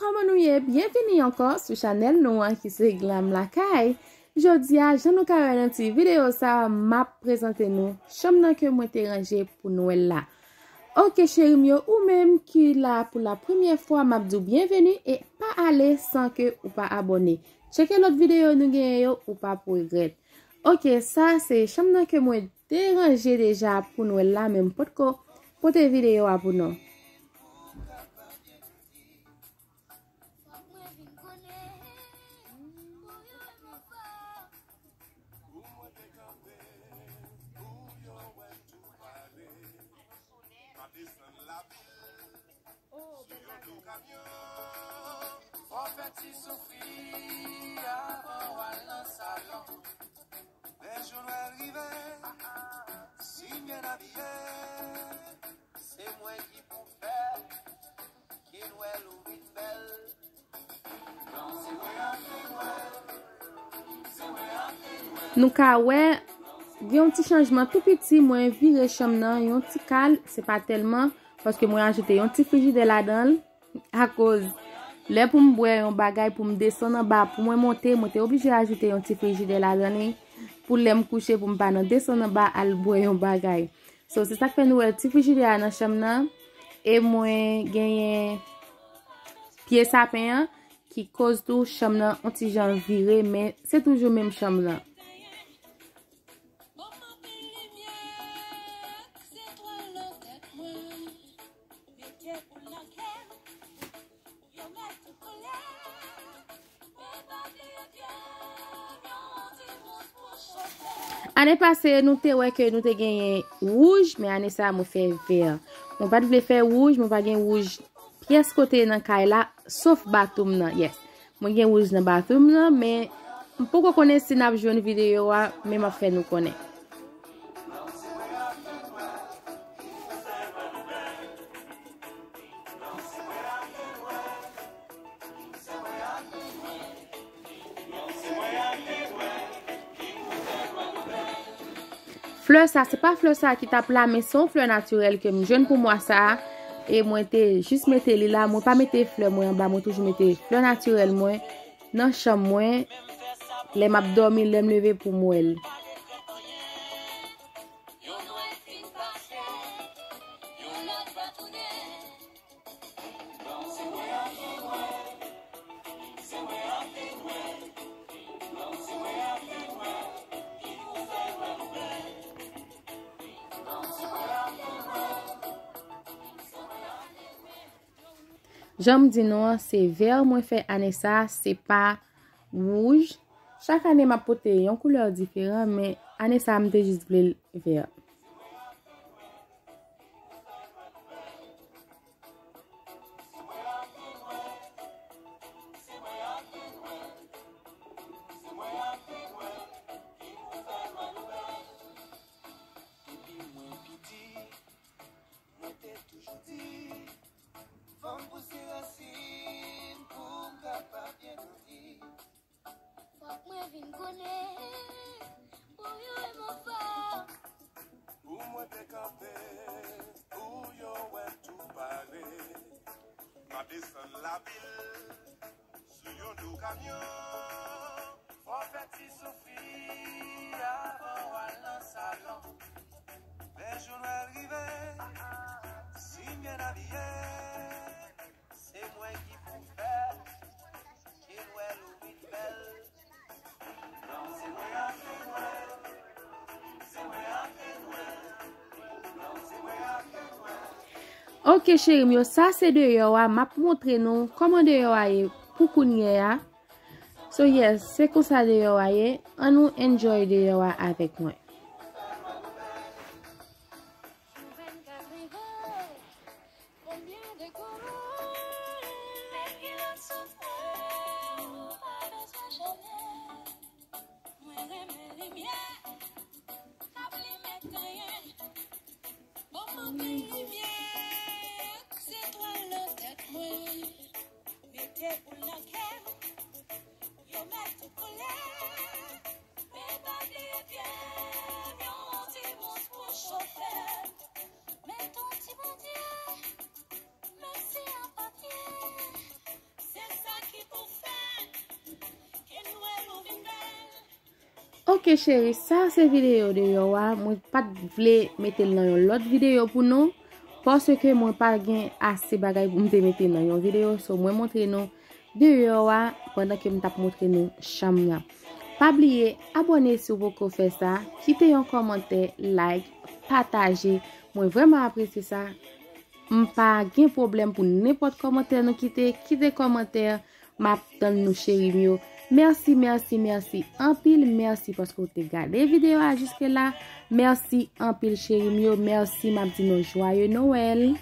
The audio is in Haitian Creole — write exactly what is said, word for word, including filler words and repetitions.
Kòman nou ye? Byenvini ankò sou chanèl nou an ki se Glam Lakay. Jodi a, jan nou ka wè nan ti videyo sa a, m ap prezante nou chanm nan ke mwen te ranje pou Nwèl la. Oke cheri m yo, ou menm ki la pou la premyè fwa, m ap di w byenveni e pa ale san ke ou pa abòne. Tcheke lòt videyo nou genyen yo, ou p ap regrèt. Oke, sa se chanm nan ke mwen te ranje deja pou Nwèl la, men m potko pote videyo a pou nou. Fò fè ti soufri avan w al nan salon. Lè jou Nwèl rive, si m byen abiye, se mwen ki pou fè ke Nwèl ou vin bèl. Nou ka wè gen yon ti chanjman tou piti, mwen vire chanm nan yon ti kal, se pa tèlman, paske mwen ajoute yon ti frijidè ladan l. Akoz lè pou m bwè yon bagay, pou m desann anba, pou mwen monte, mwen te oblije ajoute yon ti frijidè ladan li, pou lè m kouche, pou m pa nan desann anba al bwè yon bagay. So, se sa k fè nou wè ti frijidè a nan chanm nan, e mwen genyen pye sapen an, ki koz tou chanm nan on ti jan vire, men se toujou menm chanm nan. Ane pase, nou te wè ke nou te genyen wouj, men ane sa a, mwen fè vè. Mwen pa t vle fè wouj, mwen pa gen wouj pyès kote nan kay la, sof bathroom nan. Yes. Mwen gen wouj nan bathroom nan, men m poko konnen si n ap jwenn videyo a, men m ap fè nou konnen. Flè sa, se pa flè sa ki t ap la, men se yon flè natirèl ke m jwenn pou mwa sa a. E mwen te jis mete li la. Mwen pa mete flè mwen anba, mwen toujou mete flè natirèl mwen nan chanm mwen. Lè m ap dòmi, lè m leve pou m wè l. Jan m di nou an, se vè mwen fè ane sa, se pa wouj. Chak ane m ap pote yon koulè diferan, men ane sa a m te jis vle l vè. Depi mwen piti, mwen te toujou di, fò m pouse rasin pou m kapab byen grandi. Fòk mwen vin konnen pou yo e mofò. Pou mwen te kanpe, pou yo wè m tou pare. M ap desann labil sou yon do kamyon. Fò fè ti soufri avan w al nan salon. Lè jou Nwèl rive, si m byen abiye, se mwen ki pou fè ke Nwèl ou vin bèl. Ok cheri m yo, sa se deyò a, m ap montre nou kòman deyò a ye pou kounye a. So yes, se konsa deyò a ye. An nou enjoy deyò a avèk mwen. Mwen renmen limyè k ap limen kanyen. Ban m anpil limyè, se twal nan tèt mwen. Mete boul nan kè m, yo mèt tout koulè. Men pa bliye pye m, yon ti bous pou chofè m. Men ton ti Bondye, menm si an papye. Se Ok cheri, sa se videyo deyò a. Mwen pa t vle mete l nan yon lòt videyo pou nou, paske mwen pa gen ase bagay pou m te mete nan yon videyo. So, mwen montre nou deyò a pandan ke m t ap montre nou chanm nan. Pa bliye abòne si w poko fè sa, kite yon kòmantè, like, pataje. Mwen vrèman apresye sa. M pa gen pwoblèm pou nenpòt kòmantè nou kite. Kite kòmantè, m ap tann nou cheri m yo. Mèsi, mèsi, mèsi anpil, mèsi paske w te gade videyo a jiske la. Mèsi anpil cheri m yo, mèsi, m ap di nou joyeux Noël.